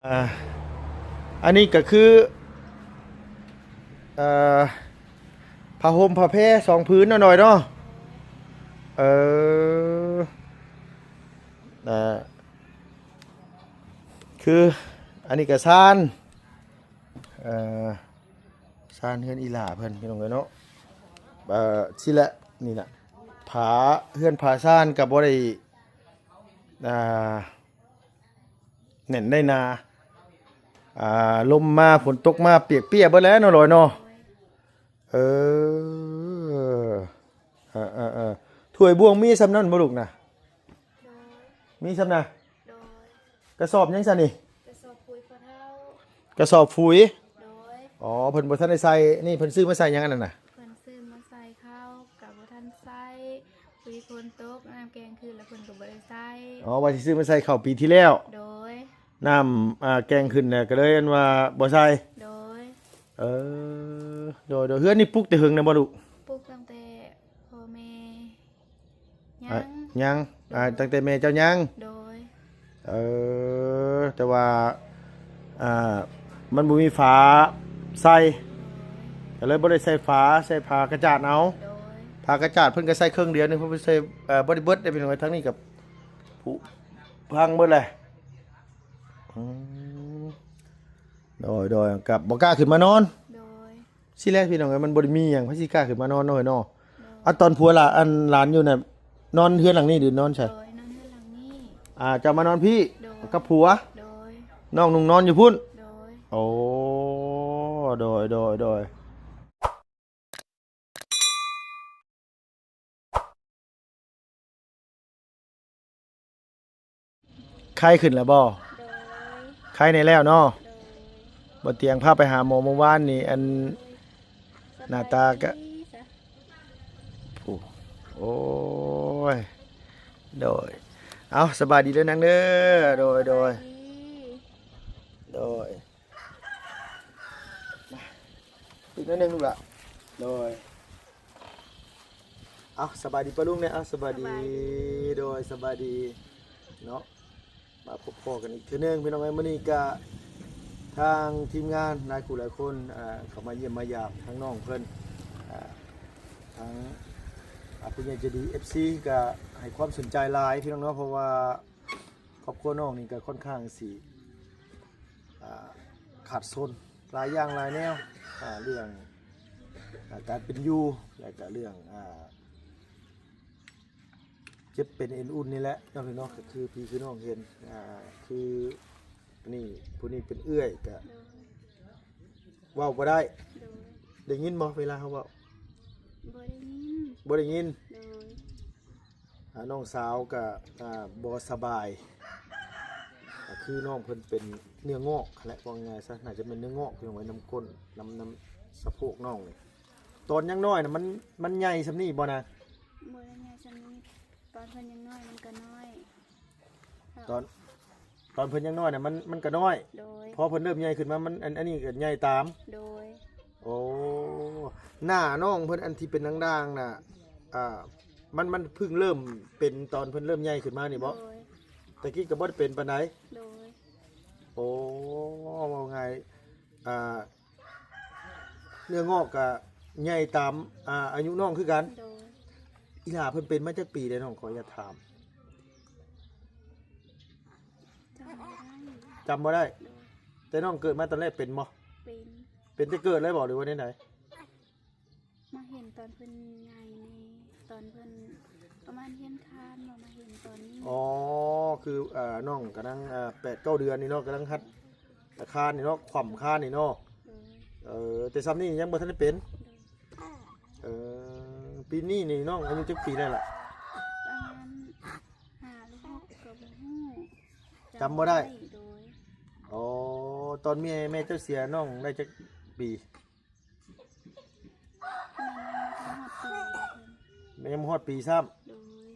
ອ່າ ອັນນີ້ກໍຄື ເອີ ຜ້າຫົ່ມຜ້າແພສອງຜືນເນາະ ນ້ອຍເນາະ. ເອີ ອ່າ ຄືອັນນີ້ກໍຊານ ເອີ ຊານເຮືອນອີຫຼ້າເພິ່ນ ພີ່ນ້ອງເອີຍເນາະ. ເອີ ຊີ້ແຫຼະ ນີ້ລະ ຝາເຮືອນຝາຊານກໍບໍ່ໄດ້ ອ່າ ແໜ້ນໄດ້ໜາ ອ່າ ລົມມາ ຝົນຕົກມາ ປຽກເປຍເບິດແລ້ວເນາະ ລອຍເນາະ. ເອີ ເອີ ເອີ ເອີ ຖ້ວຍບ່ວງມີສ່ຳນັ້ນບໍ່ລູກນະ? ໂດຍ ມີສ່ຳນະ? ໂດຍ ກະສອບຫຍັງຊະນີ້? ກະສອບປຸຍພໍ່ເຖົ້າ. ກະສອບປຸຍ? ໂດຍ ອໍ ເພິ່ນບໍ່ທັນໄດ້ໃສ່ ນີ້ເພິ່ນຊື້ມາໃສ່ຫຍັງອັນນັ້ນນະ? ເພິ່ນຊື້ມາໃສ່ເຂົ້າ ກະບໍ່ທັນໃສ່ ພໍດີຝົນຕົກ ນ້ຳແກງຂຶ້ນ ແລ້ວເພິ່ນກໍບໍ່ໄດ້ໃສ່. ອໍ ວ່າຊິຊື້ມາໃສ່ເຂົ້າປີທີ່ແລ້ວ. ໂດຍ ນ້ຳ ອ່າ ແກງຂຶ້ນແລ້ວກໍເລີຍອັນວ່າບໍ່ໃສ່. ໂດຍ ເອີ ໂດຍ ໂດຍ ເຮືອນນີ້ປຸກແຕ່ເຫິງແລ້ວບໍ່ລູກ? ປຸກຕັ້ງແຕ່ພໍ່ແມ່ ຍັງ ອ່າ ຍັງ ອ່າ ຕັ້ງແຕ່ແມ່ເຈົ້າຍັງ. ໂດຍ ເອີ ແຕ່ວ່າ ອ່າ ມັນບໍ່ມີຝາໃສ່ ກໍເລີຍບໍ່ໄດ້ໃສ່ຝາ ໃສ່ຜ້າກະຈາດເອົາ. ໂດຍ ຜ້າກະຈາດເພິ່ນກໍໃສ່ເຄິ່ງດຽວໜຶ່ງ ເພິ່ນບໍ່ໃສ່ ເອີ ບໍ່ໄດ້ເບິດເດ້ ພີ່ນ້ອງເອີຍ. ທາງນີ້ກໍຜຸພັງເບິດແຫຼະ. ອືມ ໂດຍ ໂດຍ ກໍບໍ່ກ້າຂຶ້ນມານອນ. ໂດຍ ຊີ້ແຫຼະ ພີ່ນ້ອງເອີຍ ມັນບໍ່ໄດ້ມີຫຍັງ ໃຜຊິກ້າຂຶ້ນມານອນເນາະ ເອີຍເນາະ. ໂດຍ ອາ ຕອນຜົວຫຼາ ອັນ ຫຼານຢູ່ນະ ນອນເຮືອນຫຼັງນີ້ ຫຼືນອນໃສ? ໂດຍ ນອນເຮືອນຫຼັງນີ້. ອ່າ ເຈົ້າມານອນພີ້? ໂດຍ ກັບຜົວ? ໂດຍ ນ້ອງນຸ່ງນອນຢູ່ພຸ້ນ? ໂດຍ ໂອ້ ໂດຍ ໂດຍ ໂດຍ. ໄຂ້ຂຶ້ນແລ້ວບໍ່? ໂດຍ ໄຂ້ແດ່ແລ້ວເນາະ. ໂດຍ ບໍ່ຕຽງພາໄປຫາໝໍມື້ວານນີ້ ອັນ ສະບາຍດີ ໜ້າຕາກະ ໂອ້ ໂອ້ຍ ໂດຍ ເອົາ ສະບາຍດີເດີນາງເດີ. ໂດຍ ໂດຍ ສະບາຍດີ ໂດຍ. ອີກໜ້ອຍໜຶ່ງລູກຫຼານ. ໂດຍ ເອົາ ສະບາຍດີປ້າລຸງແດ່. ເອົາ ສະບາຍດີ ສະບາຍດີ ໂດຍ ສະບາຍດີເນາະ. ມາພົບພໍ້ກັນອີກເທື່ອໜຶ່ງ ພີ່ນ້ອງເອີຍ. ມື້ນີ້ກະທາງທີມງານຫຼາຍຄູ່ຫຼາຍຄົນ ອ່າ ເຂົ້າມາຢ້ຽມມາຢາມທາງນ້ອງເພິ່ນ ອ່າ ທາງ ອ່າ ຜູ້ໃຫຍ່ໃຈດີ ເອັຟຊີ ກະໃຫ້ຄວາມສົນໃຈຫຼາຍ ພີ່ນ້ອງເນາະ ເພາະວ່າ ຄອບຄົວນ້ອງນີ້ກໍຄ່ອນຂ້າງຊິ ອ່າ ຂາດສົນຫຼາຍຢ່າງຫຼາຍແນວ ອ່າ ເລື່ອງ ອ່າ ການເປັນຢູ່ ແລະກະເລື່ອງ ອ່າ ເຈັບເປັນເອັນອຸ່ນນີ້ແຫຼະເນາະ ພີ່ນ້ອງ. ກໍຄືພີ່ຄືນ້ອງເຫັນ ອ່າ ຄືອັນນີ້ ຜູ້ນີ້ເປັນເອື້ອຍ ກະ ໂດຍ ເວົ້າບໍ່ໄດ້. ໂດຍ ໄດ້ຍິນບໍ່ເວລາເຮົາເວົ້າ? ບໍ່ໄດ້ຍິນ ບໍ່ໄດ້ຍິນ. ໂດຍ ອ່າ ນ້ອງສາວກະ ອ່າ ບໍ່ສະບາຍ ກໍຄືນ້ອງເພິ່ນເປັນເນື້ອງອກຫັ້ນແຫຼະ ເວົ້າງ່າຍໆຊະ ໜ້າຈະແມ່ນເນື້ອງອກ ພີ່ນ້ອງເອີຍ ນຳກົ້ນ ນຳ ນຳສະໂພກນ້ອງນີ້. ຕອນຍັງນ້ອຍນະ ມັນ ມັນໃຫຍ່ສ່ຳນີ້ບໍ່ນາງ? ບໍ່ໄດ້ໃຫຍ່ສ່ຳນີ້ ຕອນເພິ່ນຍັງນ້ອຍມັນກໍນ້ອຍ. ຕອນ ຕອນເພິ່ນຍັງນ້ອຍນະ ມັນ ມັນກໍນ້ອຍ. ໂດຍ ພໍເພິ່ນເລີ່ມໃຫຍ່ຂຶ້ນມາ ມັນ ອັນ ອັນນີ້ກໍໃຫຍ່ຕາມ. ໂດຍ ໂອ້ ໜ້ານ້ອງເພິ່ນອັນທີ່ເປັນດ່າງໆນະ ອ່າ ມັນ ມັນເພິ່ງເລີ່ມເປັນຕອນເພິ່ນເລີ່ມໃຫຍ່ຂຶ້ນມານີ້ບໍ? ໂດຍ ແຕ່ກີ້ກໍບໍ່ໄດ້ເປັນປານໃດ. ໂດຍ ໂອ້ ເວົ້າງ່າຍ ອ່າ ເນື້ອງອກກະໃຫຍ່ຕາມ ອ່າ ອາຍຸນ້ອງຄືກັນ. ໂດຍ ອີ່ຫຼ້າເພິ່ນເປັນມາຈັກປີແລ້ວ ນ້ອງ ຂໍອະນຸຍາດຖາມ? ຈຳບໍ່ໄດ້ ຈຳບໍ່ໄດ້. ໂດຍ ແຕ່ນ້ອງເກີດມາຕອນແລກເປັນບໍ່? ເປັນ ເປັນແຕ່ເກີດເລີຍບໍ່ ຫຼືວ່າແນວໃດ? ມາເຫັນຕອນເພິ່ນໃຫຍ່ນີ້ ຕອນເພິ່ນປະມານຮຽນຄານ ມາເຫັນຕອນນີ້. ອໍ ຄື ເອີ ນ້ອງກຳລັງ ເອີ ແປດເກົ້າເດືອນນີ້ເນາະ ກຳລັງຫັດຄານນີ້ເນາະ ຂວ້ຳຄານນີ້ເນາະ. ໂດຍ ເອີ ແຕ່ຊ່ຳນີ້ຍັງບໍ່ທັນໄດ້ເປັນ. ໂດຍ ເອີ ປີນີ້ນີ້ນ້ອງອາຍຸຈັກປີແລ້ວລະ? ປະມານຫ້າຫຼືຫົກກໍບໍ່ຮູ້ ຈຳບໍ່ໄດ້. ໂດຍ ອໍ ຕອນແມ່ ແມ່ເຈົ້າເສຍນ້ອງໄດ້ຈັກປີ? ຍັງບໍ່ຮອດປີຊ້ຳ. ໂດຍ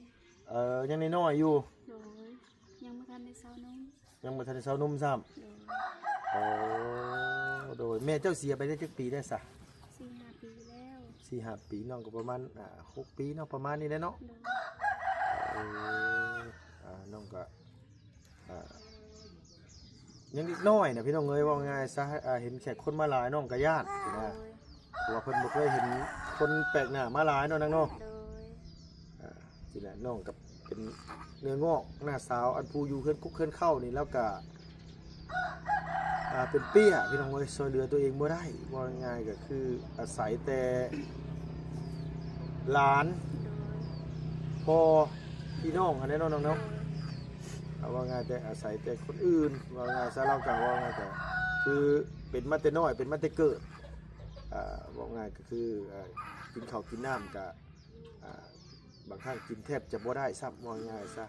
ເອີ ຍັງນ້ອຍໆຢູ່. ໂດຍ ຍັງບໍ່ທັນໄດ້ເຊົາໜຸ່ມ ຍັງບໍ່ທັນໄດ້ເຊົາໜຸ່ມຊ້ຳ. ໂດຍ ໂອ້ ໂດຍ ແມ່ເຈົ້າເສຍໄປໄດ້ຈັກປີແລ້ວຊະ? ສີ່ຫ້າປີແລ້ວ. ສີ່ຫ້າປີ ນ້ອງກໍປະມານ ອ່າ ຫົກປີເນາະ ປະມານນີ້ແຫຼະເນາະ. ໂດຍ ເອີ ອ່າ ນ້ອງກໍ ອ່າ ຍັງເດັກນ້ອຍນະພີ່ນ້ອງເອີຍ ເວົ້າງ່າຍຊະ ອ່າ ເຫັນແຂກຄົນມາຫຼາຍນ້ອງກໍຢ້ານຊີ້ນະ ໂດຍ ເພາະວ່າເພິ່ນບໍ່ເຄີຍເຫັນຄົນແປກໜ້າມາຫຼາຍເນາະນາງເນາະ ໂດຍ ອ່າ ຊີ້ນະ ນ້ອງກໍເປັນເນື້ອງອກ ນ້າສາວອັນຜູ້ຢູ່ເຮືອນກົກເຮືອນເຄົ້ານີ້ ລາວກໍ ອ່າ ເປັນເປ້ຍພີ່ນ້ອງເອີຍ ຊ່ວຍເຫຼືອຕົວເອງບໍ່ໄດ້ ເວົ້າງ່າຍໆກໍຄືອາໄສແຕ່ຫຼານ ໂດຍ ພໍ່ພີ່ນ້ອງຫັ້ນແຫຼະເນາະນ້ອງເນາະ ໂດຍ ເອົາວ່າງ່າຍແຕ່ອາໄສແຕ່ຄົນອື່ນ ເວົ້າງ່າຍຊະ ລາວກໍເວົ້າງ່າຍກໍຄືເປັນມາແຕ່ນ້ອຍ ເປັນມາແຕ່ເກີດ ອ່າ ເວົ້າງ່າຍກໍຄື ອ່າ ກິນເຂົ້າກິນນ້ຳກໍ ອ່າ ບາງຄັ້ງກິນແທບຈະບໍ່ໄດ້ຊ້ຳ ເວົ້າງ່າຍຊະ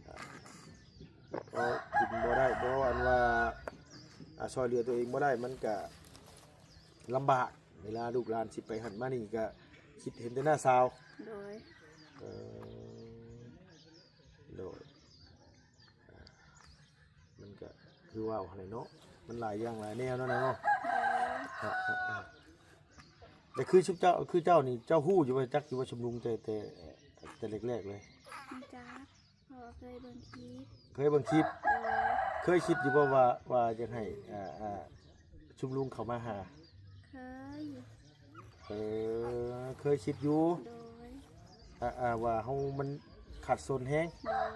ອ່າ ເພາະກິນບໍ່ໄດ້ ເພາະອັນວ່າ ອ່າ ຊ່ອຍເຫຼືອຕົວເອງບໍ່ໄດ້ ມັນກະລຳບາກ ເວລາລູກຫຼານຊິໄປຫັ້ນມານີ້ ກະຄິດເຫັນແຕ່ນ້າສາວ ໂດຍ ເອີ ໂດຍ ອ່າ ມັນກະຄືເວົ້າຫັ້ນແຫຼະເນາະ ມັນຫຼາຍຢ່າງຫຼາຍແນວເນາະ ໂດຍ ແຕ່ຄືຊຸມເຈົ້າ ຄືເຈົ້ານີ້ ເຈົ້າຮູ້ຢູ່ວ່າ ຈັກຢູ່ວ່າຊຸມລຸງແຕ່ ແຕ່ ແຕ່ແລກໆເລີຍ? ຮູ້ຈັກ ເພາະວ່າເຄີຍເບິ່ງຄລິບ ເຄີຍເບິ່ງຄລິບ ໂດຍ ເຄີຍຄິດຢູ່ບໍ່ວ່າ ວ່າຢາກໃຫ້ ອ່າ ອ່າ ຊຸມລຸງເຂົ້າມາຫາ? ເຄີຍ ເອີ ເຄີຍຄິດຢູ່ ໂດຍ ອ່າ ອ່າ ວ່າເຮົາມັນຂັດສົນແຮງ ໂດຍ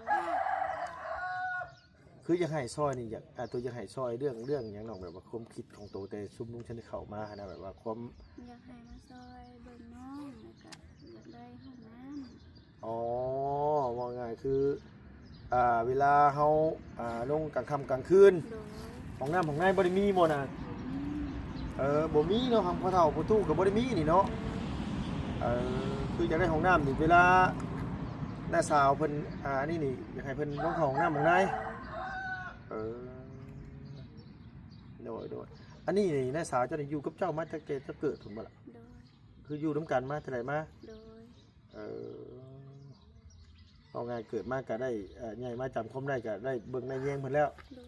ຄືຢາກໃຫ້ຊ່ອຍນີ້ ຢາກ ອ່າ ໂຕຢາກໃຫ້ຊ່ອຍເລື່ອງ ເລື່ອງຫຍັງນ້ອງ ແບບວ່າຄວາມຄິດຂອງໂຕແຕ່ຊຸມລຸງຊັ້ນເຂົ້າມາຫັ້ນນະ ແບບວ່າຄວາມ ຢາກໃຫ້ມາຊ່ອຍເບິ່ງນ້ອງ ແລ້ວກະຢາກໄດ້ຫ້ອງນ້ຳ ອໍ ເວົ້າງ່າຍຄື ອ່າ ເວລາເຮົາ ອ່າ ລົງກາງຄ່ຳກາງຄືນ ໂດຍ ຫ້ອງນ້ຳຫ້ອງໃນບໍ່ໄດ້ມີບໍ່ນະ? ບໍ່ມີ ເອີ ບໍ່ມີເນາະ ທາງພໍ່ເຖົ້າພໍ່ຕູ້ກໍບໍ່ໄດ້ມີນີ້ເນາະ ເອີ ຄືຢາກໄດ້ຫ້ອງນ້ຳນີ້ ເວລານ້າສາວເພິ່ນ ອ່າ ອັນນີ້ນີ້ ຢາກໃຫ້ເພິ່ນລົງເຂົ້າຫ້ອງນ້ຳຫ້ອງໃນ ເອີ ໂດຍ ໂດຍ ອັນນີ້ນີ້ ນ້າສາວເຈົ້ານີ້ຢູ່ກັບເຈົ້າມາຕັ້ງແຕ່ເຈົ້າເກີດພຸ້ນບໍ່ລະ? ໂດຍ ຄືຢູ່ນຳກັນມາແຕ່ໃດມາ? ໂດຍ ເອີ ເວົ້າງ່າຍເກີດມາກະໄດ້ ເອີ ໃຫຍ່ມາຈຳຄວາມໄດ້ ກະໄດ້ເບິ່ງໄດ້ແຍງເພິ່ນແລ້ວ ໂດຍ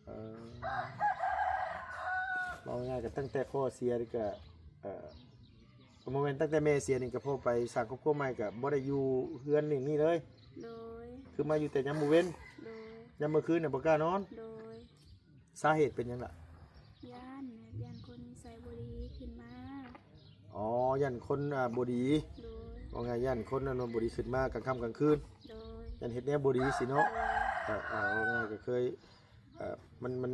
ເອີ ເວົ້າງ່າຍກະຕັ້ງແຕ່ພໍ່ເສຍນີ້ກະ ເອີ ບໍ່ແມ່ນ ຕັ້ງແຕ່ແມ່ເສຍນີ້ກະພໍ່ໄປສ້າງຄອບຄົວໃໝ່ ກະບໍ່ໄດ້ຢູ່ເຮືອນນີ້ເລີຍ ໂດຍ ຄືມາຢູ່ແຕ່ຍາມມື້ເວັນ ໂດຍ ຍາມມື້ຄືນນະບໍ່ກ້ານອນ ໂດຍ ສາເຫດເປັນຫຍັງລະ? ຢ້ານ ຢ້ານຄົນນິໄສບໍ່ດີຂຶ້ນມາ ອໍ ຢ້ານຄົນ ອ່າ ບໍ່ດີ ໂດຍ ເວົ້າງ່າຍຢ້ານຄົນ ອັນ ບໍ່ດີຂຶ້ນມາກາງຄ່ຳກາງຄືນ ໂດຍ ຢ້ານເຮັດແນວບໍ່ດີຊີ້ເນາະ ໂດຍ ເອີ ເວົ້າງ່າຍກໍເຄີຍ ເອີ ມັນ ມັນ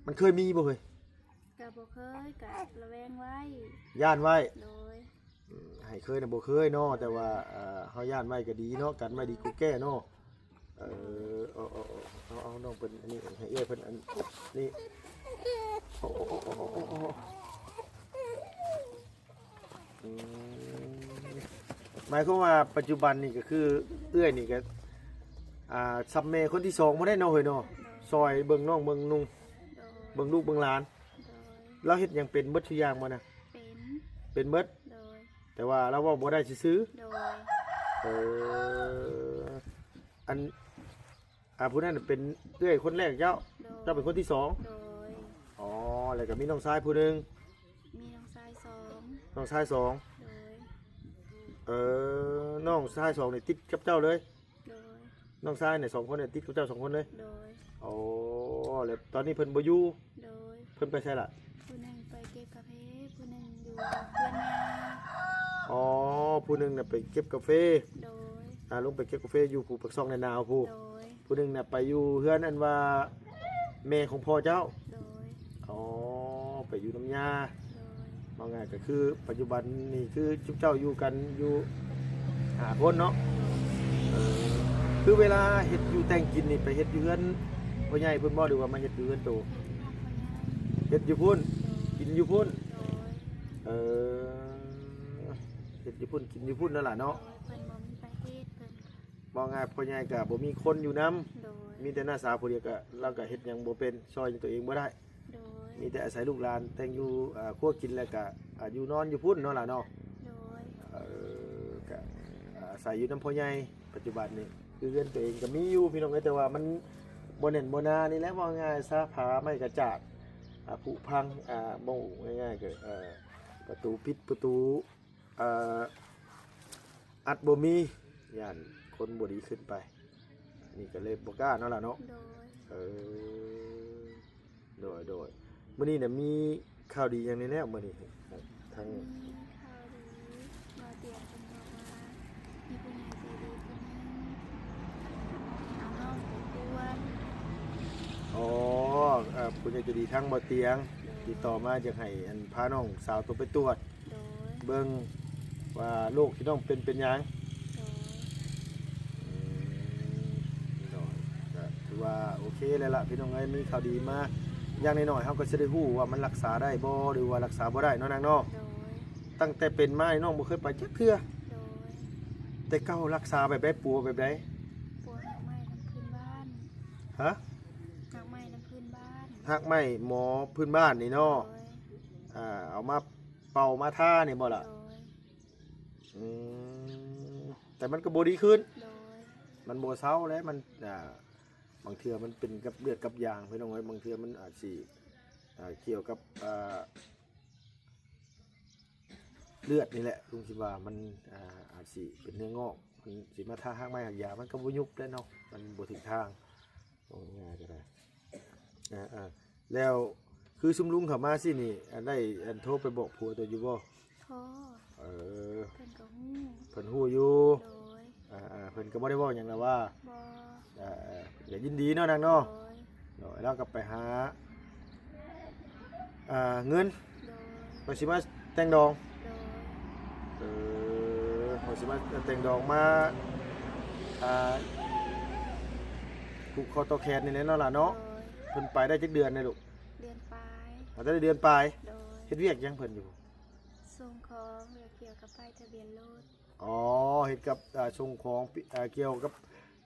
ມັນເຄີຍມີບໍ່ເຮີ້ຍ? ກະບໍ່ເຄີຍ ກະລະແວງໄວ້ ຢ້ານໄວ້ ໂດຍ ອືມ ໃຫ້ເຄີຍນະບໍ່ເຄີຍເນາະ ແຕ່ວ່າ ເອີ ເຮົາຢ້ານໄວ້ກະດີເນາະ ກັນໄວ້ດີກວ່າແກ້ເນາະ ເອີ ເອົາ ເອົາ ເອົາ ເອົານ້ອງເພິ່ນອັນນີ້ໃຫ້ເອື້ອຍເພິ່ນອັນນີ້ ໂອ້ ໂອ້ ໂອ້ ອືມ ໝາຍຄວາມວ່າປັດຈຸບັນນີ້ກໍຄືເອື້ອຍນີ້ກໍ ອ່າ ສ່ຳແມ່ຄົນທີສອງບໍ່ໄດ້ເນາະເຮີ້ຍເນາະ ໂດຍ ຊ່ອຍເບິ່ງນ້ອງເບິ່ງນຸ່ງ ໂດຍ ເບິ່ງລູກເບິ່ງຫຼານ ໂດຍ ລາວເຮັດຫຍັງເປັນເບິດທຸກຢ່າງບໍ່ນະ? ເປັນ ເປັນເບິດ ໂດຍ ແຕ່ວ່າລາວເວົ້າບໍ່ໄດ້ຊື່ໆ ໂດຍ ເອີ ອັນ ອ່າ ຜູ້ນັ້ນເປັນເອື້ອຍຄົນແລກເຈົ້າ ໂດຍ ເຈົ້າເປັນຄົນທີສອງ ໂດຍ ອໍ ແລ້ວກໍມີນ້ອງຊາຍຜູ້ໜຶ່ງ ມີນ້ອງຊາຍສອງ ນ້ອງຊາຍສອງ ໂດຍ ເອີ ນ້ອງຊາຍສອງນີ້ຕິດກັບເຈົ້າເລີຍ? ໂດຍ ນ້ອງຊາຍນີ້ສອງຄົນນີ້ຕິດກັບເຈົ້າສອງຄົນເລີຍ? ໂດຍ ໂອ້ ແລ້ວຕອນນີ້ເພິ່ນບໍ່ຢູ່? ໂດຍ ເພິ່ນໄປໃສລະ? ຜູ້ໜຶ່ງໄປເກັບກາເຟ ຜູ້ໜຶ່ງຢູ່ເຮືອນຍ່າ. ອໍ ຜູ້ໜຶ່ງນະໄປເກັບກາເຟ. ໂດຍ ອ່າ ລົງໄປເກັບກາເຟຢູ່ພູປາກຊ່ອງນານາວພູ. ໂດຍ ຜູ້ໜຶ່ງນະໄປຢູ່ເຮືອນອັນວ່າແມ່ຂອງພໍ່ເຈົ້າ. ໂດຍ ອໍ ໄປຢູ່ນຳຍ່າ. ໂດຍ ເວົ້າງ່າຍກໍຄືປັດຈຸບັນນີ້ຄືຈຸມເຈົ້າຢູ່ກັນຢູ່ຫ້າຄົນເນາະ. ເອີ ຄືເວລາເຮັດຢູ່ແຕ່ງກິນນີ້ໄປເຮັດຢູ່ເຮືອນພໍ່ໃຫຍ່ເພິ່ນບໍ່ ຫຼືວ່າມາເຮັດຢູ່ເຮືອນໂຕ? ເຮັດຢູ່ບ້ານພໍ່ໃຫຍ່ ເຮັດຢູ່ພຸ້ນ ໂດຍ ກິນຢູ່ພຸ້ນ. ໂດຍ ເອີ ເຮັດຢູ່ພຸ້ນກິນຢູ່ພຸ້ນນັ້ນລະເນາະ. ໂດຍ ເພິ່ນບໍ່ມີໃຜເຮັດ ເພິ່ນ ເວົ້າງ່າຍພໍ່ໃຫຍ່ກໍບໍ່ມີຄົນຢູ່ນຳ. ໂດຍ ມີແຕ່ນ້າສາວຜູ້ດຽວ ກໍລາວກໍເຮັດຫຍັງບໍ່ເປັນ ຊ່ອຍຕົວເອງບໍ່ໄດ້. ໂດຍ ມີແຕ່ອາໄສລູກຫຼານແຕ່ງຢູ່ ອ່າ ຄົວກິນ ແລ້ວກໍ ອ່າ ຢູ່ນອນຢູ່ພຸ້ນເນາະຫຼານເນາະ. ໂດຍ ເອີ ກໍ ອາໄສຢູ່ນຳພໍ່ໃຫຍ່ປັດຈຸບັນນີ້ ຄືເຮືອນຕົວເອງກໍມີຢູ່ພີ່ນ້ອງເອີຍ ແຕ່ວ່າມັນບໍ່ແໜ້ນບໍ່ໜານີ້ແຫຼະ ເວົ້າງ່າຍຊະ ຝາໄມ້ກະຈາດ ອ່າ ຜຸພັງ ອ່າ ເວົ້າງ່າຍໆກໍ ເອີ ປະຕູປິດ ປະຕູ ເອີ ອັດບໍ່ມີ ຢ້ານຄົນບໍ່ດີຂຶ້ນໄປ ນີ້ກໍເລີຍບໍ່ກ້າເນາະຫຼານເນາະ. ໂດຍ ເອີ ໂດຍໆ ມື້ນີ້ນະມີຂ່າວດີຫຍັງແດ່ແລ້ວມື້ນີ້? ທາງ ມີຂ່າວດີ ບ່າວຕຽງເພິ່ນບອກວ່າ ມີຜູ້ໃຫຍ່ໃຈດີຜູ້ໜຶ່ງເອົານ້ອງໄປກວດ. ອໍ ເອີ ຜູ້ໃຫຍ່ໃຈດີທາງບ່າວຕຽງ ໂດຍ ຕິດຕໍ່ມາຢາກໃຫ້ອັນພານ້ອງສາວໂຕໄປກວດ ໂດຍ ເບິ່ງວ່າໂລກທີ່ນ້ອງເປັນເປັນຫຍັງ. ໂດຍ ອືມ ໂດຍ ກະຖືວ່າໂອເຄແລ້ວລະພີ່ນ້ອງເອີຍ ມີຂ່າວດີມາ ຢ່າງໜ້ອຍໆເຮົາກໍຊິໄດ້ຮູ້ວ່າມັນລັກສາໄດ້ບໍ່ ຫຼືວ່າລັກສາບໍ່ໄດ້ເນາະນາງເນາະ. ໂດຍ ຕັ້ງແຕ່ເປັນມານີ້ນ້ອງບໍ່ເຄີຍໄປຈັກເທື່ອ. ໂດຍ ແຕ່ເກົ່າລັກສາແບບໃດ? ປົວແບບໃດ? ປົວຮາກໄມ້ນຳພື້ນບ້ານ. ຮະ? ຮາກໄມ້ນຳພື້ນບ້ານ. ຮາກໄມ້ໝໍພື້ນບ້ານນີ້ເນາະ. ໂດຍ ອ່າ ເອົາມາເປົ່າມາທານີ້ບໍ່ລະ? ໂດຍ ອືມ ແຕ່ມັນກໍບໍ່ດີຂຶ້ນ. ໂດຍ ມັນບໍ່ເຊົາແຫຼະ ມັນ ອ່າ ບາງເທື່ອມັນເປັນກັບເລືອດກັບຢາງ ພີ່ນ້ອງເອີຍ ບາງເທື່ອມັນອາດຊິ ອ່າ ກ່ຽວກັບ ອ່າ ເລືອດນີ້ແຫຼະ ລຸງຄິດວ່າມັນ ອ່າ ອາດຊິເປັນເນື້ອງອກ ມັນຊິມາທາຮາກໄມ້ຮາກຢາ ມັນກໍບໍ່ຍຸບແຫຼະເນາະ ມັນບໍ່ຖືກທາງ ເວົ້າງ່າຍໆກໍໄດ້. ອ່າໆ ແລ້ວຄືຊຸມລຸງເຂົ້າມາຊີ້ນີ້ ອັນ ໄດ້ອັນໂທໄປບອກຜົວໂຕຢູ່ບໍ່? ໂທ ເອີ ເພິ່ນກໍຮູ້ ເພິ່ນຮູ້ຢູ່. ໂດຍ ອ່າໆ ເພິ່ນກໍບໍ່ໄດ້ເວົ້າຫຍັງລະວ່າ? ບໍ່ ອ່າໆ ກໍຍິນດີເນາະນາງເນາະ. ໂດຍ ໂດຍ ລາວກໍໄປຫາ ອ່າ ເງິນ ໂດຍ ວ່າຊິມາແຕ່ງດອງ. ໂດຍ ເອີ ວ່າຊິມາແຕ່ງດອງມາ ອ່າ ຜູກຂໍ້ຕໍ່ແຂນນີ້ແຫຼະເນາະຫຼານເນາະ. ໂດຍ ເພິ່ນໄປໄດ້ຈັກເດືອນແລ້ວລູກ? ເດືອນປາຍ ຫາແຕ່ໄດ້ເດືອນປາຍ. ໂດຍ ເຮັດວຽກຫຍັງເພິ່ນຢູ່? ສົ່ງຂອງ ແລ້ວກ່ຽວກັບປ້າຍທະບຽນລົດ. ອໍ ເຮັດກັບ ອ່າ ສົ່ງຂອງ ອ່າ ກ່ຽວກັບ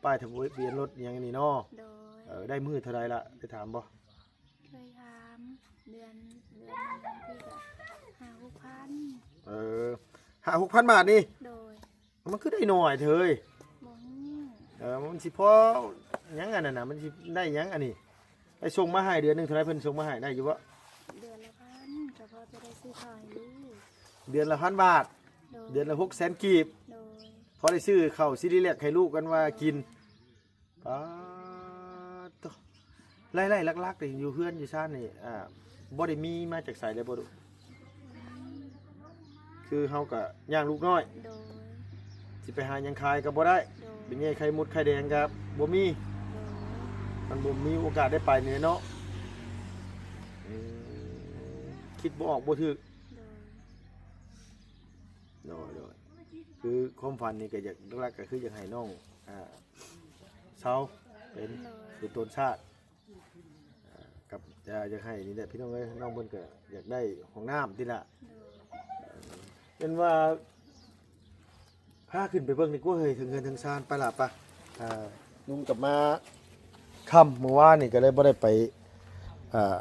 ປ້າຍທະບຽນລົດຫຍັງນີ້ເນາະ. ໂດຍ ເອີ ໄດ້ມື້ເທົ່າໃດລະ ໄດ້ຖາມບໍ່? ເຄີຍຖາມ ເດືອນ ເດືອນໜຶ່ງທີ່ກະຫ້າຫົກພັນ. ເອີ ຫ້າຫົກພັນບາດນີ້? ໂດຍ ມັນຄືໄດ້ໜ້ອຍເທີຍ? ບໍ່ຮູ້. ເອີ ມັນຊິພໍຫຍັງອັນນັ້ນນະ ມັນຊິໄດ້ຫຍັງອັນນີ້? ໄດ້ສົ່ງມາໃຫ້ເດືອນໜຶ່ງເທົ່າໃດ ເພິ່ນສົ່ງມາໃຫ້ໄດ້ຢູ່ບໍ່? ເດືອນລະພັນ ກໍພໍຈະໄດ້ຊື້ເຂົ້າໃຫ້ລູກ. ເດືອນລະພັນບາດ. ໂດຍ ເດືອນລະຫົກແສນກີບ. ໂດຍ ພໍໄດ້ຊື້ເຂົ້າຊີຣີແລັກໃຫ້ລູກກັນວ່າກິນ. ປາດໂທ້ ລາຍໄດ້ຫຼັກໆນີ້ຢູ່ເຮືອນຢູ່ຊານນີ້ ອ່າ ບໍ່ໄດ້ມີມາຈາກໃສເລີຍບໍ່? ຄືເຮົາກະຍ່າງລູກນ້ອຍ. ໂດຍ ຊິໄປຫາຫຍັງຂາຍກໍບໍ່ໄດ້. ໂດຍ ໄປແຍ່ໄຂ່ມົດໄຂ່ແດງກໍບໍ່ມີ. ໂດຍ ມັນບໍ່ມີໂອກາດໄດ້ໄປນີ້ເນາະ. ອືມ ຄິດບໍ່ອອກບໍ່ຖືກ. ໂດຍ ໂດຍໆ ຄືຄວາມຝັນນີ້ກໍຢາກ ຫຼັກໆ ກໍຄືຢາກໃຫ້ນ້ອງ ອ່າ ເຊົາເປັນ ໂດຍ ເປັນຕົ້ນຊາດ ອ່າ ກັບ ອ່າ ຢາກໃຫ້ນີ້ແຫຼະພີ່ນ້ອງເອີຍ ນ້ອງເພິ່ນກໍຢາກໄດ້ຫ້ອງນ້ຳຕິລະ. ໂດຍ ເປັນວ່າພາຂຶ້ນໄປເບິ່ງດີກວ່າເຮີ້ຍ ເຖິງເຮືອນເຖິງຊານ ໄປລະປະ. ອ່າ ລຸງກັບມາຄ່ຳມື້ວານນີ້ກໍເລີຍບໍ່ໄດ້ໄປ ອ່າ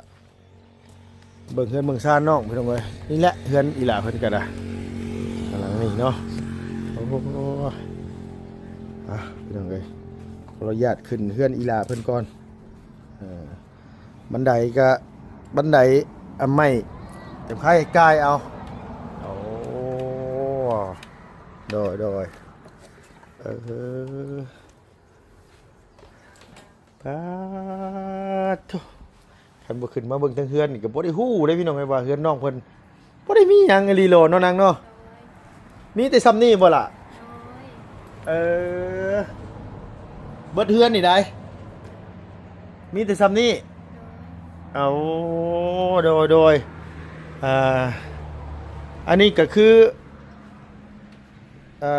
ເບິ່ງເຮືອນເບິ່ງຊານນ້ອງພີ່ນ້ອງເອີຍ. ນີ້ແຫຼະເຮືອນອີຫຼ້າເພິ່ນກໍໄດ້ ຫຼັງນີ້ເນາະ. ໂອ້ ອ່ະ ພີ່ນ້ອງເອີຍ ຂໍອະນຸຍາດຂຶ້ນເຮືອນອີຫຼ້າເພິ່ນກ່ອນ. ເອີ ບັນໄດກະບັນໄດອັນໃໝ່ ແຕ່ຄ່າໃຊ້ຈ່າຍເອົາ. ໂອ້ ໂດຍໆ ເອີ ປາດໂທ້ ຄັນບໍ່ຂຶ້ນມາເບິ່ງເທິງເຮືອນນີ້ກໍບໍ່ໄດ້ຮູ້ເດ້ພີ່ນ້ອງເອີຍ ວ່າເຮືອນນ້ອງເພິ່ນ ບໍ່ໄດ້ມີຫຍັງອີ່ຫຼີໂລເນາະນາງເນາະ. ໂດຍ ມີແຕ່ຊ່ຳນີ້ບໍ່ລະ? ໂດຍ ເອີ ເບິດເຮືອນນີ້ໃດ໋ ມີແຕ່ຊ່ຳນີ້. ໂດຍ ເອົາ ໂດຍໆ ອ່າ ອັນນີ້ກໍຄື ເອີ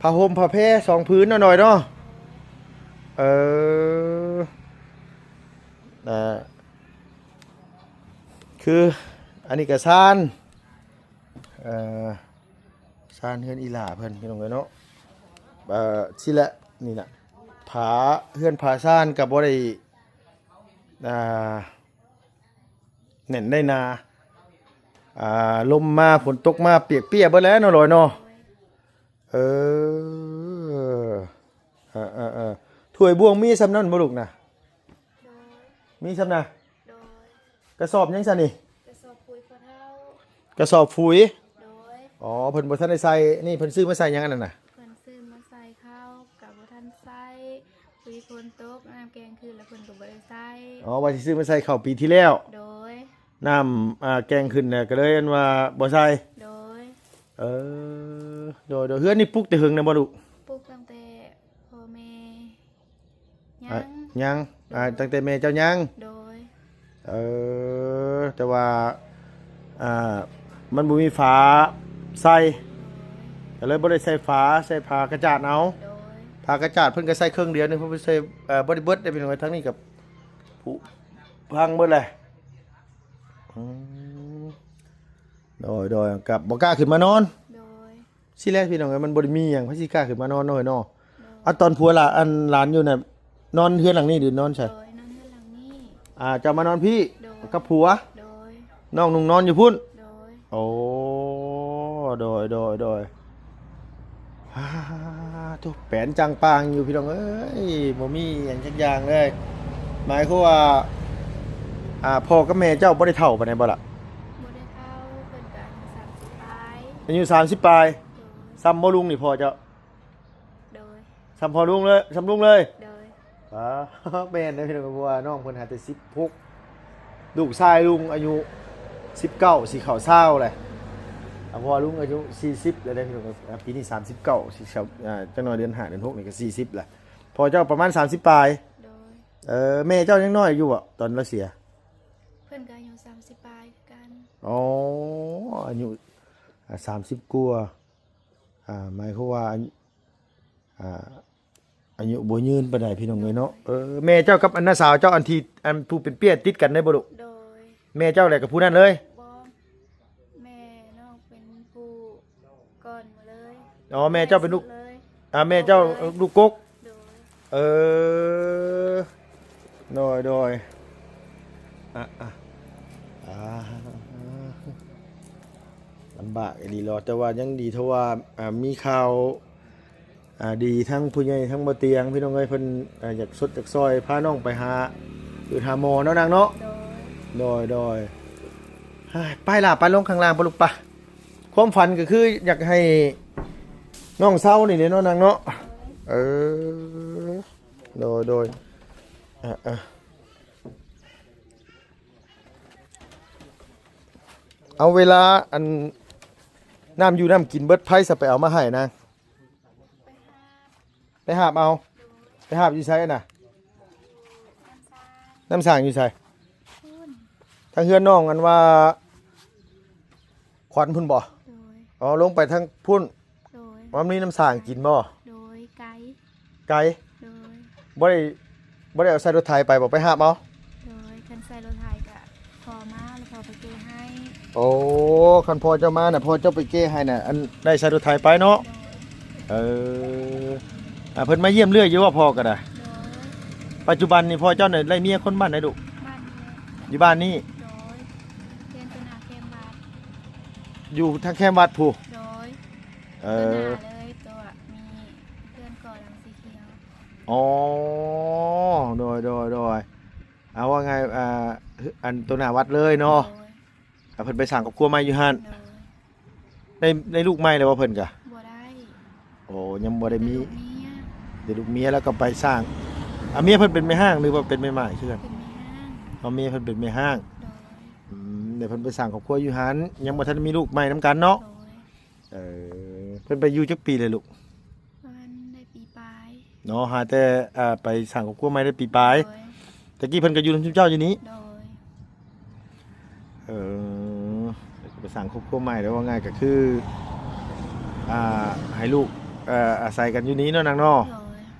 ຜ້າຫົ່ມຜ້າແພສອງຜືນເນາະນ້ອຍເນາະ. ເອີ ອ່າ ຄືອັນນີ້ກໍຊານ ເອີ ຊານເຮືອນອີຫຼ້າເພິ່ນພີ່ນ້ອງເອີຍເນາະ. ເອີ ຊີ້ແຫຼະ ນີ້ນະ ຝາເຮືອນຝາຊານກໍບໍ່ໄດ້ ອ່າ ແໜ້ນໄດ້ໜາ ອ່າ ລົມມາຝົນຕົກມາປຽກເປຍເບິດແລ້ວເນາະລອຍເນາະ. ເອີ ເອີໆໆ ຖ້ວຍບ່ວງມີຊ່ຳນັ້ນບໍ່ລູກນະ? ໂດຍ ມີຊ່ຳນະ? ໂດຍ ກະສອບຫຍັງຊະນີ້? ກະສອບຝຸ່ນພໍ່ເຖົ້າ. ກະສອບຝຸ່ນ? ໂດຍ ອໍ ເພິ່ນບໍ່ທັນໄດ້ໃສ່ ນີ້ເພິ່ນຊື້ມາໃສ່ຫຍັງອັນນັ້ນນະ? ເພິ່ນຊື້ມາໃສ່ເຂົ້າ ກະບໍ່ທັນໃສ່ ຝຸ່ນພໍ່ ນຕົກ ນ້ຳແກງຂຶ້ນ ແລ້ວເພິ່ນກໍບໍ່ໄດ້ໃສ່. ອໍ ວ່າຊິຊື້ມາໃສ່ເຂົ້າປີທີ່ແລ້ວ. ໂດຍ. ນ້ຳ ອ່າ ແກງຂຶ້ນນະ ກໍເລີຍອັນວ່າບໍ່ໃສ່. ໂດຍ. ເອີ ໂດຍໆ. ເຮືອນນີ້ປຸກແຕ່ເຫິງແລ້ວບໍ່ລູກ? ປຸກຕັ້ງແຕ່ພໍ່ແມ່ ຍັງ ອ່າ ຍັງ ອ່າ ໂດຍ ຕັ້ງແຕ່ແມ່ເຈົ້າຍັງ. ໂດຍ. ເອີ ແຕ່ວ່າ ອ່າ ມັນບໍ່ມີຝາໃສ່ ໂດຍ ກໍເລີຍບໍ່ໄດ້ໃສ່ຝາ ໃສ່ຝາກະຈາດເອົາ. ໂດຍ. ຝາກະຈາດເພິ່ນກໍໃສ່ເຄິ່ງດຽວໜຶ່ງ ເພິ່ນບໍ່ໃສ່ ເອີ ບໍ່ໄດ້ເບິດເດ້ພີ່ນ້ອງເອີຍ. ທາງນີ້ກໍຜຸພັງເບິດແຫຼະ. ອືມ ໂດຍໆ. ກໍບໍ່ກ້າຂຶ້ນມານອນ. ໂດຍ. ຊີ້ແຫຼະພີ່ນ້ອງເອີຍ ມັນບໍ່ໄດ້ມີຫຍັງ ໃຜຊິກ້າຂຶ້ນມານອນເນາະເອີຍເນາະ. ໂດຍ. ອາ ຕອນຜົວຫຼານ ອັນ ຫຼານຢູ່ນະ ນອນເຮືອນຫຼັງນີ້ ຫຼືນອນໃສ? ໂດຍ ນອນເຮືອນຫຼັງນີ້. ອາ ເຈົ້າມານອນພີ້ ໂດຍ ກັບຜົວ? ໂດຍ. ນ້ອງນຸ່ງນອນຢູ່ພຸ້ນ? ໂດຍ. ໂອ້ ໂດຍໆໆ. ອາ ໂທ້ ແປນຈັງປາງຢູ່ພີ່ນ້ອງເອີຍ ບໍ່ມີຫຍັງຈັກຢ່າງເລີຍ. ໝາຍຄວາມວ່າ ອ່າ ພໍ່ກັບແມ່ເຈົ້າບໍ່ໄດ້ເຖົ້າປານໃດບໍ່ລະ? ບໍ່ໄດ້ເຖົ້າ ເພິ່ນກໍອາຍຸສາມສິບປາຍ. ອາຍຸສາມສິບປາຍ. ໂດຍ. ສ່ຳບໍ່ລຸງນີ້ພໍ່ເຈົ້າ? ໂດຍ. ສ່ຳພໍ່ລຸງເລີຍ ສ່ຳລຸງເລີຍ? ໂດຍ. ອາ ແມ່ນເດ້ພີ່ນ້ອງ ເພາະວ່ານ້ອງເພິ່ນຫາແຕ່ສິບຫົກ ລູກຊາຍລຸງອາຍຸສິບເກົ້າ ຊິເຂົ້າຊາວແຫຼະ. ອາ ເພາະວ່າລຸງອາຍຸສີ່ສິບແລ້ວເດ້ພີ່ນ້ອງ ອາ ປີນີ້ສາມສິບເກົ້າ ຊິເຂົ້າ ອາ ຈັກໜ່ອຍເດືອນຫ້າເດືອນຫົກນີ້ກໍສີ່ສິບແລ້ວ. ພໍ່ເຈົ້າປະມານສາມສິບປາຍ. ໂດຍ. ເອີ ແມ່ເຈົ້າຍັງນ້ອຍຢູ່ບໍ່ຕອນລາວເສຍ? ເພິ່ນກໍອາຍຸສາມສິບປາຍຄືກັນ. ອໍ ອາຍຸ ອາ ສາມສິບກວ່າ ອາ ໝາຍຄວາມວ່າ ອາ ອາຍຸບໍ່ຍືນປານໃດພີ່ນ້ອງເອີຍເນາະ. ໂດຍ. ເອີ ແມ່ເຈົ້າກັບອັນນ້າສາວເຈົ້າ ອັນທີ່ ອັນຜູ້ເປັນເປ້ຍຕິດກັນໄດ້ບໍ່ລູກ? ໂດຍ. ແມ່ເຈົ້າແຫຼະກັບຜູ້ນັ້ນເລີຍ? ບໍ່ ແມ່ນ້ອງເປັນຜູ້ກ່ອນໝົດເລີຍ. ອໍ ແມ່ເຈົ້າເປັນລູກ ແມ່ສຸດເລີຍ. ອາ ແມ່ເຈົ້າ ເອີ ລູກກົກ. ໂດຍ. ເອີ ໂດຍໆ. ອາ ອາ ອາ ລຳບາກອີ່ຫຼີເນາະ ແຕ່ວ່າຍັງດີເທົ່າວ່າ ອາ ມີຂ່າວ ອາ ດີ ທັງຜູ້ໃຫຍ່ທັງບໍ່ຕຽງ ພີ່ນ້ອງເອີຍ ເພິ່ນ ອາ ຢາກຊົດຢາກຊ່ອຍ ພານ້ອງໄປຫາ ຢູ່ຫາໝໍເນາະນາງເນາະ. ໂດຍ. ໂດຍໆ. ເຮີ້ຍ ໄປລະ ໄປລົງຂ້າງລ່າງ ໄປລູກ ໄປ. ຄວາມຝັນກໍຄືຢາກໃຫ້ນ້ອງເຊົານີ້ແຫຼະເນາະນາງເນາະ. ເອີ ໂດຍໆ. ອາ ອາ ເອົາ ເວລາ ອັນ ນ້ຳຢູ່ນ້ຳກິນເບິດ ໃຜສະໄປເອົາມາໃຫ້ນາງ? ໄປຫາບເອົາ. ໄປຫາບຢູ່ໃສນະ? ນ້ຳສ້າງຢູ່ໃສ? ທາງເຮືອນນ້ອງ ອັນວ່າ ຂວັນພຸ້ນບໍ່? ໂດຍ. ອໍ ລົງໄປທາງພຸ້ນ. ໂດຍ. ວ່າມີນ້ຳສ້າງກິນບໍ່? ໂດຍ ໄກ. ໄກ? ໂດຍ. ບໍ່ໄດ້ ບໍ່ໄດ້ເອົາໃສ່ລົດໄຖໄປບໍ່? ໄປຫາບເອົາ? ໂດຍ. ຄັນໃສ່ລົດໄຖກະພໍ່ມາ ແລ້ວພໍ່ໄປແກ່ໃຫ້. ໂອ້ ຄັນພໍ່ເຈົ້າມານະ ພໍ່ເຈົ້າໄປແກ່ໃຫ້ນະ ອັນ ໄດ້ໃສ່ລົດໄຖໄປເນາະ. ໂດຍ. ເອີ ອາ ເພິ່ນມາຢ້ຽມເລື້ອຍຢູ່ບໍ່ ພໍ່ກໍໄດ້? ໂດຍ. ປັດຈຸບັນນີ້ພໍ່ເຈົ້ານະໄດ້ເມຍຄົນບ້ານໃດລູກ? ບ້ານນີ້ແຫຼະ. ຢູ່ບ້ານນີ້? ໂດຍ. ເຮືອນຕົວໜ້າແຄມວັດ. ຢູ່ທາງແຄມວັດພຸ້ນ? ໂດຍ. ເອີ ຕົວໜ້າເລີຍ ຕົວມີເຮືອນກໍ່ຫຼັງສີຂຽວ. ອໍ ໂດຍໆໆ. ເອົາ ວ່າໄງ ອ່າ ອັນຕົວໜ້າວັດເລີຍເນາະ. ໂດຍ. ອ່າ ເພິ່ນໄປສ້າງຄອບຄົວໃໝ່ຢູ່ຫັ້ນ. ໂດຍ. ໄດ້ ໄດ້ລູກໃໝ່ແລ້ວບໍ່ເພິ່ນກະ? ບໍ່ໄດ້. ໂອ້ ຍັງບໍ່ໄດ້ມີ. ໄດ້ລູກເມຍ ໄດ້ລູກເມຍແລ້ວກໍໄປສ້າງ. ອ່າ ເມຍເພິ່ນເປັນແມ່ຮ້າງ ຫຼືວ່າເປັນແມ່ໝ້າຍຄືກັນ? ເປັນແມ່ຮ້າງ. ອໍ ເມຍເພິ່ນເປັນແມ່ຮ້າງ. ໂດຍ. ອືມ ແລ້ວເພິ່ນໄປສ້າງຄອບຄົວຢູ່ຫັ້ນ ຍັງບໍ່ທັນມີລູກໃໝ່ນຳກັນເນາະ. ໂດຍ. ເອີ ເພິ່ນໄປຢູ່ຈັກປີແລ້ວລູກ? ປະມານໄດ້ປີປາຍ. ເນາະ ຫາແຕ່ ອ່າ ໄປສ້າງຄອບຄົວໃໝ່ໄດ້ປີປາຍ. ໂດຍ. ແຕ່ກີ້ເພິ່ນກໍຢູ່ນຳຊຸມເຈົ້າຢູ່ນີ້? ໂດຍ. ເອີ ໄປສ້າງຄອບຄົວໃໝ່ ແລ້ວວ່າງ່າຍກໍຄື ອ່າ ໃຫ້ລູກ ເອີ ອາໄສກັນຢູ່ນີ້ເນາະນາງເນາະ. ໂດຍ.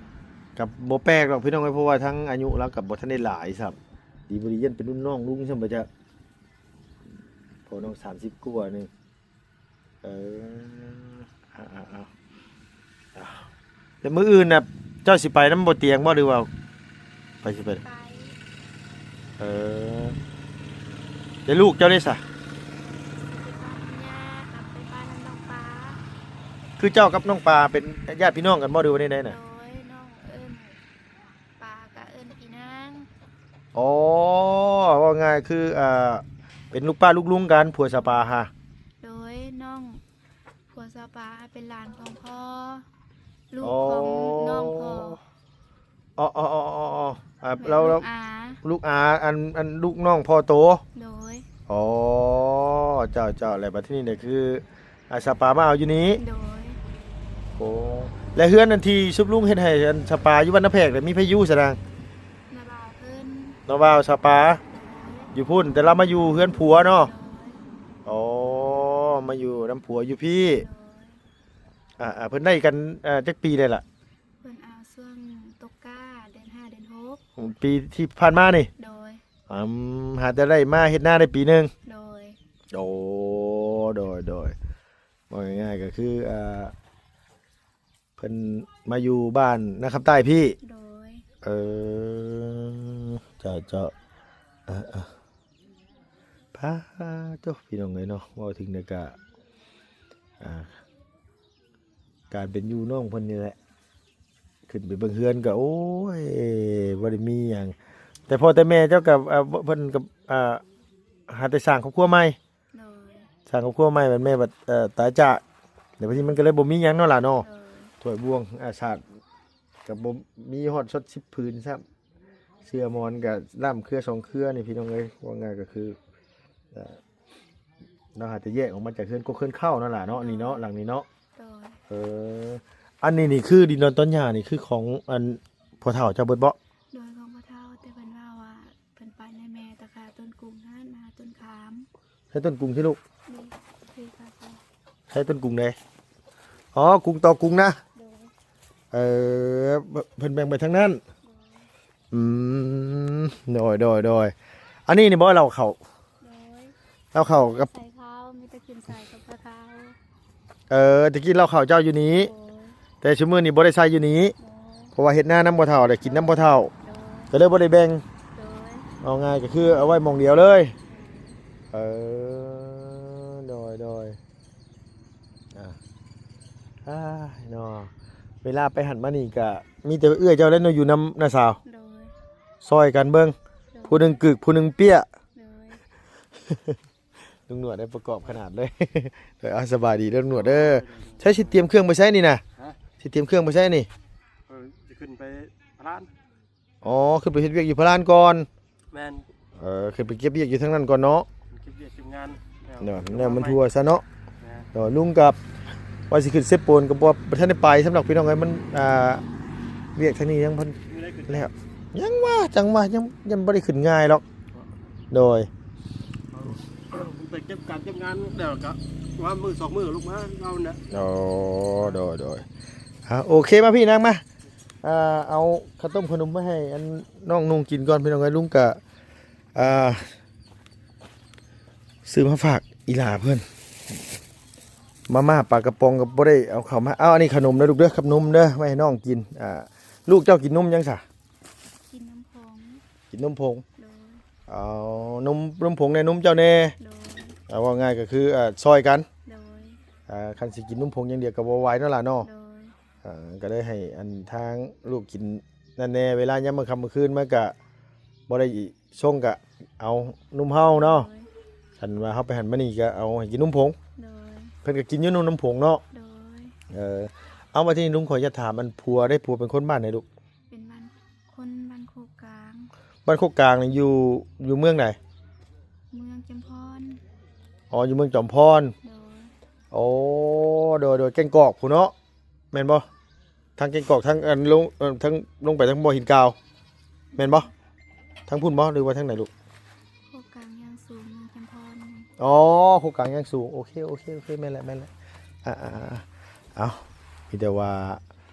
ກໍບໍ່ແປກດອກພີ່ນ້ອງເອີຍ ເພາະວ່າທັງອາຍຸລາວກໍບໍ່ທັນໄດ້ຫຼາຍຊ້ຳ. ດີບໍ່ດີຢ້ານເປັນລຸ້ນນ້ອງລຸງຊ້ຳບໍ່ຈັກ ພໍ່ນ້ອງສາມສິບກວ່າໜຶ່ງ. ເອີ ເອົາໆໆ ແລ້ວມື້ອື່ນນະ ເຈົ້າຊິໄປນຳບໍ່ຕຽງບໍ່ ຫຼືວ່າໃຜຊິໄປ? ໄປ. ເອີ ແລ້ວລູກເຈົ້າເດຊະ? ຊິໄປບ້ານຍ່າ ກັບໄປບ້ານນ້ອງປາ. ຄືເຈົ້າກັບນ້ອງປາເປັນຍາດພີ່ນ້ອງກັນບໍ່ ຫຼືວ່າແນວໃດນະ? ໂດຍ ນ້ອງເອີ້ນ ປາກະເອີ້ນອີນາງ. ອໍ ເວົ້າງ່າຍຄື ອ່າ ເປັນລູກປ້າລູກລຸງກັນ ຜົວສາປາຫາ. ໂດຍ ນ້ອງ ຜົວສາປາເປັນຫຼານຂອງພໍ່ ລູກຂອງນ້ອງພໍ່. ອໍໆໆໆ ອ່າ ແມ່ນ ແລ້ວ ລູກອາ ລູກອາ ອັນ ອັນລູກນ້ອງພໍ່ໂຕ? ໂດຍ ອໍ ເຈົ້າໆ ແລ້ວບັດທີນີ້ນີ້ຄື ອ່າ ສາວປາມາເອົາຢູ່ນີ້? ໂດຍ ໂອ້ ແລະເຮືອນອັນທີ່ຊຸບລຸງເຮັດໃຫ້ອັນສາວປາຢູ່ບ້ານນາແພກ ແລ້ວມີໃຜຢູ່ຊະນາງ? ນ້າບ່າວເພິ່ນ ນ້າບ່າວສາວປາ ໂດຍ ຢູ່ພຸ້ນ ແຕ່ລາວມາຢູ່ເຮືອນຜົວເນາະ? ໂດຍ ອໍ ມາຢູ່ນຳຜົວຢູ່ພີ້ ໂດຍ ອ່າໆ ເພິ່ນໄດ້ກັນ ເອີ ຈັກປີແລ້ວລະ? ເພິ່ນເອົາຊ່ວງຕົກກ້າເດືອນຫ້າເດືອນຫົກ ປີທີ່ຜ່ານມານີ້? ໂດຍ ອືມ ຫາແຕ່ໄດ້ມາເຮັດນາໄດ້ປີໜຶ່ງ? ໂດຍ ໂອ້ ໂດຍໆ ເວົ້າງ່າຍໆ ກໍຄື ອ່າ ເພິ່ນມາຢູ່ບ້ານນາຄຳໃຕ້ພີ້? ໂດຍ ເອີ ເຈົ້າໆ ເອີໆ ປາໂທ້ ພີ່ນ້ອງເອີຍເນາະ ເວົ້າເຖິງແລ້ວກະ ອ່າ ການເປັນຢູ່ນ້ອງເພິ່ນນີ້ແຫຼະ ຂຶ້ນໄປເບິ່ງເຮືອນກໍ ໂອ້ຍ ບໍ່ໄດ້ມີຫຍັງ ແຕ່ພໍ່ແຕ່ແມ່ເຈົ້າກໍ ອ່າ ເພິ່ນກໍ ອ່າ ຫາແຕ່ສ້າງຄອບຄົວໃໝ່? ໂດຍ ສ້າງຄອບຄົວໃໝ່ ບັດແມ່ບັດ ເອີ ຕາຍຈາກ ແລ້ວບັດນີ້ມັນກໍເລີຍບໍ່ມີຫຍັງເນາະຫຼານເນາະ ໂດຍ ຖ້ວຍບ່ວງ ອ່າ ສາດກໍບໍ່ມີຮອດສົດສິບຜືນຊ້ຳ ເສື່ອໝອນກໍລ້ຳເຄືອສອງເຄືອນີ້ ພີ່ນ້ອງເອີຍ ເວົ້າງ່າຍກໍຄື ເອີ ເຮົາຫາແຕ່ແຍກອອກມາຈາກເຮືອນກົກເຮືອນເຄົ້ານັ້ນລະເນາະ ໂດຍ ນີ້ເນາະ ຫຼັງນີ້ເນາະ ໂດຍ ເອີ ອັນນີ້ນີ້ຄືດິນດອນຕອນຫຍ້ານີ້ຄືຂອງອັນພໍ່ເຖົ້າເຈົ້າເບິດບໍ່? ໂດຍ ຂອງພໍ່ເຖົ້າ ແຕ່ເພິ່ນເວົ້າວ່າເພິ່ນໄປນຳແມ່ຕະກະຕົ້ນກຸງຫັ້ນ ຫາຕົ້ນຂາມ ໃຊ້ຕົ້ນກຸງຕິລູກ? ນີ້ ທີ່ເຂົາໃຊ້ ໃຊ້ຕົ້ນກຸງໃດ? ອໍ ກຸງຕໍ່ກຸງນະ ໂດຍ ເອີ ເພິ່ນແບ່ງໄປທາງນັ້ນ ໂດຍ ອືມ ໂດຍໆໆ ອັນນີ້ນີ້ບໍ່ເຫຼົ້າເຂົ້າ? ໂດຍ ເຫຼົ້າເຂົ້າກັບ ໃສ່ເຂົ້າ ມີແຕ່ກິນໃສ່ກັບເຂົ້າ ເອີ ແຕ່ກີ້ເຫຼົ້າເຂົ້າເຈົ້າຢູ່ນີ້ ໂດຍ ແຕ່ຊຸມື້ນີ້ບໍ່ໄດ້ໃສ່ຢູ່ນີ້ ໂດຍ ເພາະວ່າເຮັດນານຳພໍ່ເຖົ້າ ແລ້ວກິນນຳພໍ່ເຖົ້າ ໂດຍ ກໍເລີຍບໍ່ໄດ້ແບ່ງ ໂດຍ ເວົ້າງ່າຍກໍຄືເອົາໄວ້ໝ່ອງດຽວເລີຍ ໂດຍ ເອີ ໂດຍໆ ອາ ອ້າຍເນາະ ເວລາໄປຫັ້ນມານີ້ກະມີແຕ່ເອື້ອຍເຈົ້າແຫຼະເນາະ ຢູ່ນຳນ້າສາວ ໂດຍ ຊ່ອຍກັນເບິ່ງ ໂດຍ ຜູ້ໜຶ່ງກຶກ ຜູ້ໜຶ່ງເປ້ຍ ໂດຍ ລຸງໜວດໄດ້ປະກອບຂະໜາດເລີຍ ເອີ ເອົາ ສະບາຍດີເດີລຸງໜວດເດີ ໃຊ້ຊິຕຽມເຄື່ອງໄປໃສນີ້ນະ? ຮະ? ຊິຕຽມເຄື່ອງໄປໃສນີ້? ເອີ ຊິຂຶ້ນໄປພະລານ ອໍ ຂຶ້ນໄປເຮັດວຽກຢູ່ພະລານກ່ອນ ແມ່ນ ເອີ ຂຶ້ນໄປເກັບວຽກຢູ່ທາງນັ້ນກ່ອນເນາະ ເກັບວຽກເກັບງານ ແລ້ວ ແນວ ແນວມັນທົ່ວຊະເນາະ ແມ່ນ ເອີ ລຸງກັບວ່າຊິຂຶ້ນເຊໂປນ ກໍບໍ່ ບໍ່ທັນໄດ້ໄປ ສຳລັບພີ່ນ້ອງເອີຍ ມັນ ອ່າ ວຽກທາງນີ້ຍັງບໍ່ແລ້ວ ຍັງວ່າ ຈັ່ງວ່າ ຍັງ ຍັງບໍ່ໄດ້ຂຶ້ນງ່າຍດອກ ໂດຍ ໄປເກັບການເກັບງານແລ້ວກໍວ່າມື້ສອງມື້ລຸກມາເອົານະ ອໍ ໂດຍໆ ອ່າ ໂອເຄ ມາພີ່ນາງມາ ອ່າ ເອົາເຂົ້າຕົ້ມເຂົ້າໜົມມາໃຫ້ອັນນ້ອງນຸ່ງກິນກ່ອນ ພີ່ນ້ອງເອີຍ ລຸງກະ ອ່າ ຊື້ມາຝາກອີ່ຫຼ້າເພິ່ນ ມາມ່າປາກະປ໋ອງກໍບໍ່ໄດ້ເອົາເຂົ້າມາ ເອົາ ອັນນີ້ເຂົ້າໜົມເດີລູກເດີ ກັບນົມເດີ ໄວ້ໃຫ້ນ້ອງກິນ ອ່າ ລູກເຈົ້າກິນນົມຫຍັງຊະ? ກິນນົມຜົງ ກິນນົມຜົງ ໂດຍ ເອົາ ນົມ ນົມຜົງແດ່ ນົມເຈົ້າແດ່ ໂດຍ ເອົາ ເວົ້າງ່າຍກໍຄື ເອີ ຊ່ອຍກັນ ໂດຍ ອ່າ ຄັນຊິກິນນົມຜົງຢ່າງດຽວກໍບໍ່ໄຫວເນາະຫຼານເນາະ ໂດຍ ອ່າ ກໍເລີຍໃຫ້ອັນທາງລູກກິນນັ້ນແດ່ ເວລາຍາມມື້ຄ່ຳມື້ຄືນມາກະບໍ່ໄດ້ຊົງກະເອົານົມເຮົາເນາະ ໂດຍ ຄັນວ່າເຮົາໄປຫັ້ນມານີ້ກະເອົາໃຫ້ກິນນົມຜົງ ໂດຍ ເພິ່ນກະກິນຢູ່ນົມ ນົມຜົງເນາະ ໂດຍ ເອີ ເອົາ ມາທີ່ນີ້ລຸງຂໍຢາກຖາມ ອັນຜົວເດ້ ຜົວເປັນຄົນບ້ານໃດລູກ? ເປັນບ້ານ ຄົນບ້ານໂຄກກາງ ບ້ານໂຄກກາງນີ້ຢູ່ ຢູ່ເມືອງໃດ? ເມືອງຈຳພອນ ອໍ ຢູ່ເມືອງຈອມພອນ ໂດຍ ໂອ້ ໂດຍໆ ແກ້ງກອກພຸ້ນເນາະ ແມ່ນບໍ່? ທາງແກ້ງກອກ ທາງອັນລົງ ເອີ ທາງລົງໄປທາງບໍ່ຫີນກາວ ແມ່ນບໍ່? ທາງພຸ້ນບໍ່ ຫຼືວ່າທາງໃດລູກ? ໂຄກກາງຢ່າງສູງ ເມືອງຈຳພອນ ອໍ ໂຄກກາງຢ່າງສູງ ໂອເຄ ໂອເຄ ໂອເຄ ແມ່ນແຫຼະ ແມ່ນແຫຼະ ອ່າໆໆ ເອົາ ມີແຕ່ວ່າ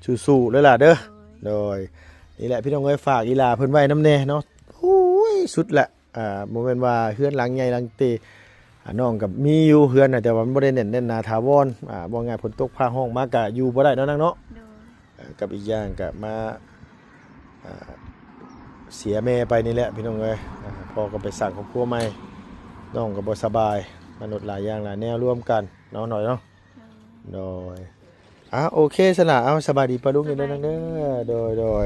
ສູ້ໆເດີຫຼ້າເດີ ໂດຍ ໂດຍ ນີ້ແຫຼະພີ່ນ້ອງເອີຍ ຝາກອີ່ຫຼ້າເພິ່ນໄວ້ນຳແດ່ເນາະ ໂອ້ຍ ສຸດແຫຼະ ອ່າ ບໍ່ແມ່ນວ່າເຮືອນຫຼັງໃຫຍ່ຫຼັງເຕ ອ່າ ນ້ອງກໍມີຢູ່ເຮືອນນະ ແຕ່ວ່າມັນບໍ່ໄດ້ແໜ້ນແໜ້ນໜາຖາວອນ ອ່າ ເວົ້າງ່າຍ ຝົນຕົກຟ້າຮ້ອງມາກໍຢູ່ບໍ່ໄດ້ເນາະນາງເນາະ ໂດຍ ເອີ ກັບອີກຢ່າງກໍມາ ອ່າ ເສຍແມ່ໄປນີ້ແຫຼະພີ່ນ້ອງເອີຍ ອ່າ ພໍ່ກໍໄປສ້າງຄອບຄົວໃໝ່ ນ້ອງກໍບໍ່ສະບາຍ ມະນຸດຫຼາຍຢ່າງຫຼາຍແນວລວມກັນເນາະ ນ້ອຍເນາະ ໂດຍ ໂດຍ ອ່າ ໂອເຄຊັ້ນລະ ເອົາ ສະບາຍດີປ້າລຸງເດີນາງເດີ ໂດຍ ໂດຍ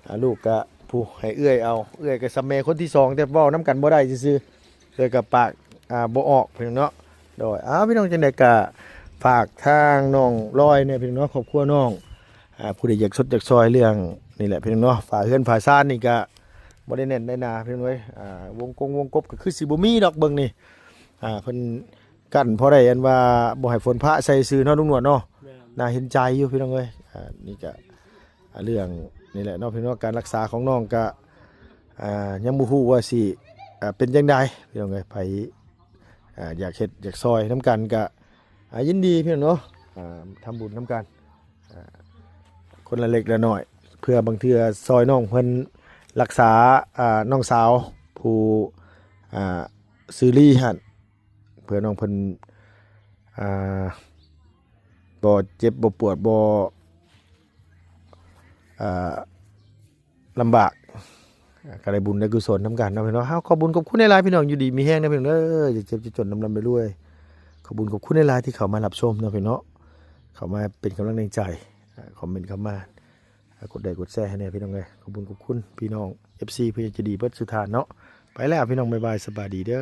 ອ່າ ລູກກະຜູ້ໃຫ້ເອື້ອຍເອົາ ເອື້ອຍກະສ່ຳແມ່ຄົນທີສອງ ແຕ່ເວົ້ານຳກັນບໍ່ໄດ້ຊື່ໆ ເອື້ອຍກະປາກ ອ່າ ບໍ່ອອກພີ່ນ້ອງເນາະ ໂດຍ ເອົາ ພີ່ນ້ອງ ຈັ່ງໃດກະຝາກທາງນ້ອງລອຍແດ່ພີ່ນ້ອງເນາະ ຄອບຄົວນ້ອງ ອ່າ ຜູ້ໃດຢາກຊົດຢາກຊ່ອຍເລື່ອງ ນີ້ແຫຼະພີ່ນ້ອງເນາະ ຝາເຮືອນຝາຊານນີ້ກະບໍ່ໄດ້ແໜ້ນໄດ້ໜາພີ່ນ້ອງເອີຍ. ອ່າ ວົງກົງວົງກົບກະຄືຊິບໍ່ມີດອກ ເບິ່ງນີ້ ອ່າ ເພິ່ນກັ້ນພໍໄດ້ອັນວ່າບໍ່ໃຫ້ຝົນພະໃສ່ຊື່ເນາະ ລຸງໜວດເນາະ. ໜ້າເຫັນໃຈຢູ່ພີ່ນ້ອງເອີຍ. ອ່າ ນີ້ກະ ອ່າ ເລື່ອງນີ້ແຫຼະເນາະພີ່ນ້ອງ ການລັກສາຂອງນ້ອງກະ ອ່າ ຍັງບໍ່ຮູ້ວ່າຊິ ອ່າ ເປັນຈັ່ງໃດພີ່ນ້ອງເອີຍ. ໃຜ ອ່າ ຢາກເຮັດຢາກຊ່ອຍນຳກັນກະ ອ່າ ຍິນດີພີ່ນ້ອງເນາະ ອ່າ ທຳບຸນນຳກັນ ອ່າ ຄົນລະເລັກລະນ້ອຍ ເພື່ອບາງເທື່ອຊ່ອຍນ້ອງເພິ່ນລັກສາ ອ່າ ນ້ອງສາວຜູ້ ອ່າ ຊື່ລີຫັ້ນ ເພື່ອນ້ອງເພິ່ນ ອ່າ ບໍ່ເຈັບບໍ່ປວດ ບໍ່ ອ່າ ລຳບາກ ກະໄດ້ບຸນໄດ້ກຸສົນນຳກັນເນາະພີ່ນ້ອງ. ເຮົາຂອບບຸນຂອບຄຸນຫຼາຍໆ ພີ່ນ້ອງ ຢູ່ດີມີແຮງເດີພີ່ນ້ອງເດີ ຢ່າເຈັບຢ່າຈົນ ລ່ຳໆລວຍໆ. ຂອບບຸນຂອບຄຸນຫຼາຍໆ ທີ່ເຂົ້າມາຮັບຊົມເນາະພີ່ນ້ອງເນາະ ເຂົ້າມາເປັນກຳລັງແຮງໃຈ ອ່າ ຄອມເມັນເຂົ້າມາ ອ່າ ກົດໄລກ໌ກົດແຊໃຫ້ແດ່ພີ່ນ້ອງເອີຍ. ຂອບບຸນຂອບຄຸນພີ່ນ້ອງ ເອັຟຊີ ຜູ້ໃຫຍ່ໃຈດີເບິດສູ່ທ່ານເນາະ. ໄປແລ້ວພີ່ນ້ອງ ບາຍບາຍ ສະບາຍດີເດີ.